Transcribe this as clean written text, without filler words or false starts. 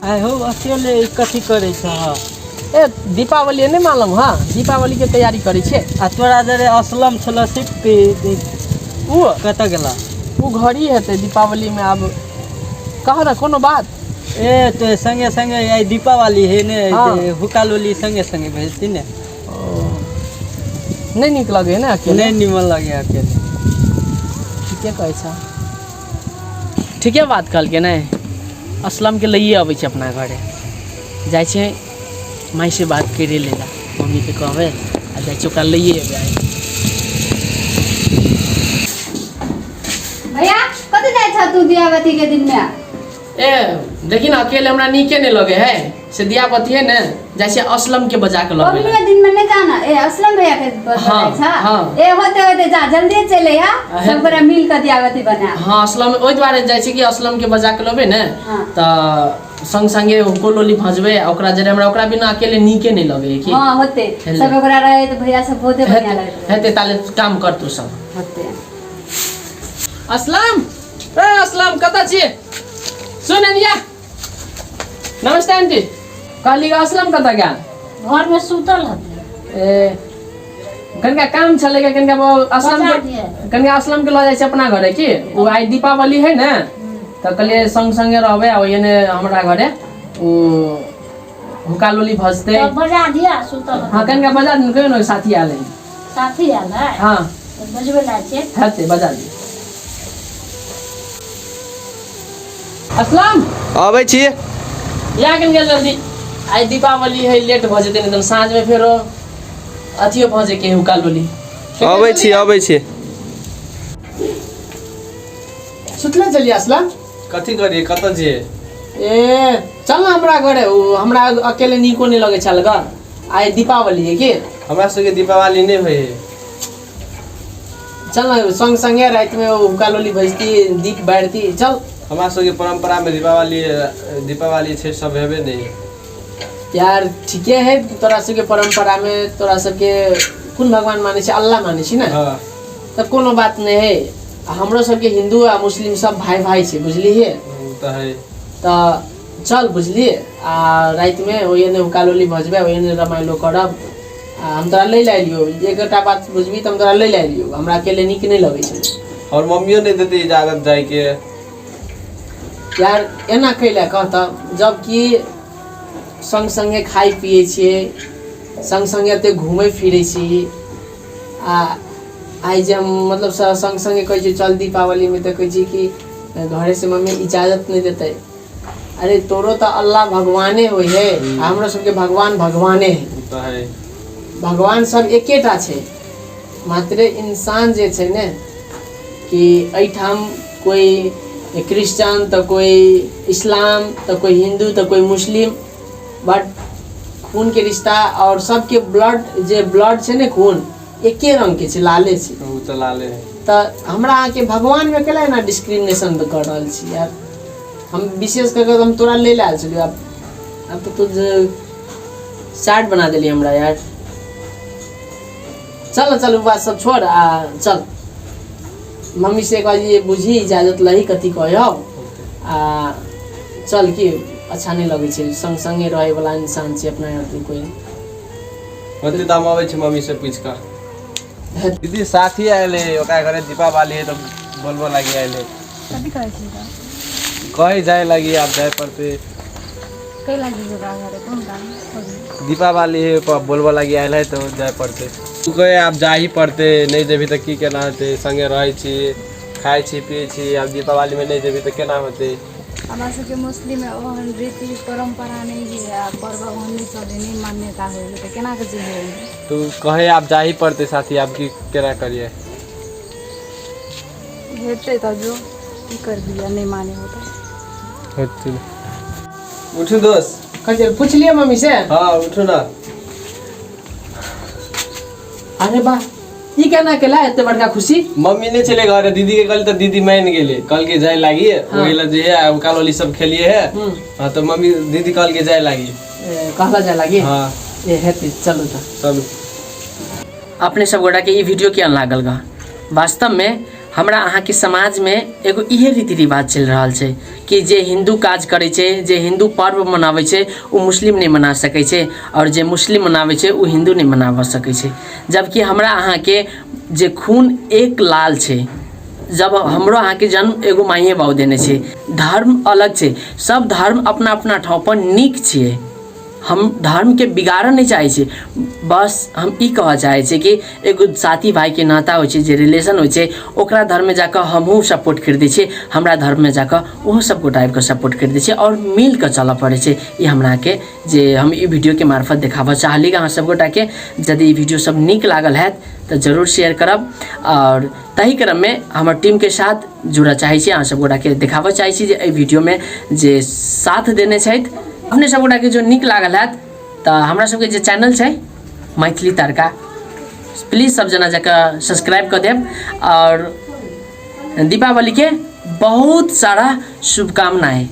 आइ हो अकेले ई कथी करै छह? ए दीपावली नहि मालूम हँ, दीपावलीके तैयारी करै छियै। आ तोरा जरे असलम छल सिप्पी ओ कतऽ गेला? ओ घड़ी हेतै दीपावलीमे। आब कह ने कोनो बात। ए तो संगे संगे आइ दीपावली है ने। हाँ। हुक्का लोली संगे संगे भेजती ने। नहि नीक लगै ने अकेले? नहीं निमन लगे अकेले। ठीके कहै छ, ठीके बात कहलकै। नहि, असलमके लैए अबै छै अपना घरे। जाइ छै माइसँ बात करि लै ला, मम्मीके कहबै आ जाइ छै ओकरा लैए अबै आइ। भैया, कतऽ जाइ छह तू दियाबती के दिन में? ए देखी ने, अकेले हमरा नीके नहि लगे है, से दियाबती है ने, जाइ छै असलमके बजा के लगे। पबनी दिन में नहीं जाना। ए असलम भैया के हाँ, बजाइ छह? हाँ। ए होते होते जा, जल्दी चले आ। हाँ। सब गोरा मिल के दियाबती बना। हाँ, असलम ओहि दुआरे जाइ छै कि असलमके बजा के लबै ने। हाँ। तऽ संग संगे हुनको लोली भजबै आ ओकरा जरे हमरा ओकरा बिना अकेले नीके नहि लगे है की। हाँ होते। हेले। सब गोरा रहे तो भैया सब बहुते बढ़िया हेतै लगे। हेतै, ताले काम कर तू सब। होते। असलम, ए असलम, कतऽ छियै? सुन अनिया। नमस्ते आंटी। कहली असलम कतऽ गेल? घर में सुतल हते। ए कनिका काम छलै के कनिका वो असलम बजा के दिए। कनिका असलम के लऽ जाइ छै अपना घरे की ओ आइ दीपावली है ने, तऽ कहलियै संग संगे रहबै आ ओहिने हमरा घरे ओ हुक्का लोली भजतै। तब बजा दिया, सुतल हते। हाँ, कनिका बजा दियौ, कहियौ ने साथी आयल है। साथी आयल है? हाँ। तऽ बजबै ला छै। हेतै, बजा दियौ। असलम। अबै छी। या कनिका जल्दी, आइ दीपावली है, लेट भऽ जेतै, नहि तऽ साँझमे फेरो अथियो भऽ जेतै हुक्का लोली। अबै छी, अबै छी। सुतले चलिए असलम। कथी करिए, कतऽ जिए? ए चल न हमरा घरे, ओ हमरा अकेले नीको नहि लगै छल ग। आइ दीपावली है की। हमरा सबके दीपावली नहि होइ है। चल न, संग संगे रातिमे ओ हुक्का लोली भजती, दीप बारती, चल। हमरा सबके परम्परामे दीपावली दीपावली छठि सब हेबे नहि। यार ठीके है, तोरा सबके परम्परामे तोरा सबके कोन भगवान मानै छै? अल्लाह मानै छी ने? हाँ। तऽ कोनो बात नहि है, आ हमरो सबके हिन्दू आ मुस्लिम सब भाई भाई छै, बुझलियै? ओ तऽ है। तऽ चल, बुझलियै? आ रातिमे ओहिने हुक्का लोली भजबै, ओहिने रमाइलो करब आ हम तोरा लै लए एलियौ। एकटा बात बुझबही तऽ हम तोरा लै लए एलियौ, हमरा अकेले नीक नहि लगै छै। और मम्मियो नहि देतै इजाजत जाइके। यार एना कैला कहतऽ, जबकि सङ्ग सङ्गे खाइ पियै छियै, सङ्ग सङ्गे एते घुमै फिरै छी आ आइ जे हम मतलब सङ्ग सङ्गे कहै छियै चल दीपावलीमे, तऽ कहै छी कि घरेसँ मम्मी इजाजत नहि देतै। अरे तोरो तऽ अल्लाह भगवाने होइ है आ हमरो सबके भगवान भगवाने है। ओ तऽ है। भगवान सब एकेटा छै, मात्रे इंसान जे छै ने कि एहिठाम कोइ क्रिश्चियन तऽ कोइ इस्लाम तऽ कोइ हिन्दू तऽ कोइ मुस्लिम, बट खूनके रिश्ता और सबके ब्लड जे ब्लड छै ने, खून एके रंगके छै, लाले छै। ओ तऽ लाले है। तऽ हमरा अहाँके भगवानमे केला एना डिस्क्रिमिनेशन कऽ रहल छी यार? हम विशेष कऽ कऽ हम तोरा लै लए आयल छलियौ, आब आब तऽ तू सैड बना देली हमरा यार। चल चल, ओ बात सब छोड़ आ चल, मम्मी से एक बार ये बुझी, इजाजत लही, कथी कहौ, आ चल की अच्छा नहि लगै छै। संग संगे रहै वाला इंसान छै अपना यहाँ कोइ। होतै तऽ हम अबै छी मम्मी से पूछि कऽ। दीदी, साथी आयल है, ओकरा घरे दीपावली है तऽ बोलबऽ लागी आयल है। कथी कहै छी तऽ? कहीं जाए लागी, आब जाए पड़ते। कै लागी ओकरा घरे, कोन काम खोजू? दीपावली है, बोलबऽ लागी आयल है तऽ जाए पड़ते। तू कहे आब जा ही पड़ते, नहि जेबही तऽ की केना होतै? संगे रहै छी, खाइ छी, पियै छी, आब दीपावलीमे नहि जेबही तऽ केना होतै? हमरा सबके मुस्लिममे ओहन रीति परम्परा नहि है आ पर्व ओहन नहि चलै, नहि मान्यता होइ है, तऽ केना कऽ जेबै? तू कहे आब जा ही पड़ते साथी, आब की केना करिए? हेतै तऽ जो, की करबी, आ नहि माने होतै। होतै। उठू दोस्त। कथी पुछलियै मम्मी से? हाँ, उठू ना। अरे बा, ई केना केला एते बड़का खुशी? मम्मी नहीं चले घरे, दीदी के कहली तऽ दीदी मान गेली, कहल के जाए लागी। हाँ। वही ला जे है हुक्का लोली सब खेलिए है। हाँ, तो मम्मी दीदी कहल के जाए लागी। ए, कहला जाए लागी? हाँ। ए हेतै, चलू तऽ। चलू। अपने सब गोटा के ई वीडियो केहन लागल गा? वास्तवमे हमरा अहाँके समाजमे एगो इहे रीति रिवाज चलि रहल छै कि जे हिन्दू काज करै छै, जे हिन्दू पर्व मनाबै छै, ओ मुस्लिम नहि मना सकै छै, आओर जे मुस्लिम मनाबै छै ओ हिन्दू नहि मनाबऽ सकै छै। जबकि हमरा अहाँके जे खून एक लाल छै, जब हमरो अहाँके जन्म एगो माइए बाबू देने छै, धर्म अलग छै, सब धर्म अपना अपना ठाँवपर नीक छियै। हम धर्मके बिगाड़ऽ नहि चाहै छी, बस हम ई कहऽ चाहै छी कि एगो साथी भाइके नाता होइ छै, जे रिलेशन होइ छै, ओकरा धर्ममे जाकऽ हमहूँ सपोर्ट करि दै छियै, हमरा धर्ममे जाकऽ ओहो सब गोटा आबिकऽ सपोर्ट करि दै छै, आओर मिलकऽ चलऽ पड़ै छै। ई हमराके जे हम ई वीडियोके मार्फत देखाबऽ चाहली अहाँ सब गोटाके। यदि ई वीडियो सब नीक लागल हैत तऽ जरूर शेयर करब, आओर ताहि क्रममे हमर टीमके साथ जुड़ऽ चाहै छी, अहाँ सब गोटाके देखाबऽ चाहै छी जे एहि वीडियोमे जे साथ देने छथि। अपने सब गोटाके जो नीक लागल हैत तऽ हमरा सबके जे चैनल छै मैथिली तड़का, प्लीज सब जना जाकऽ सब्सक्राइब कऽ देब, आओर दीपावलीके बहुत सारा शुभकामनाएँ।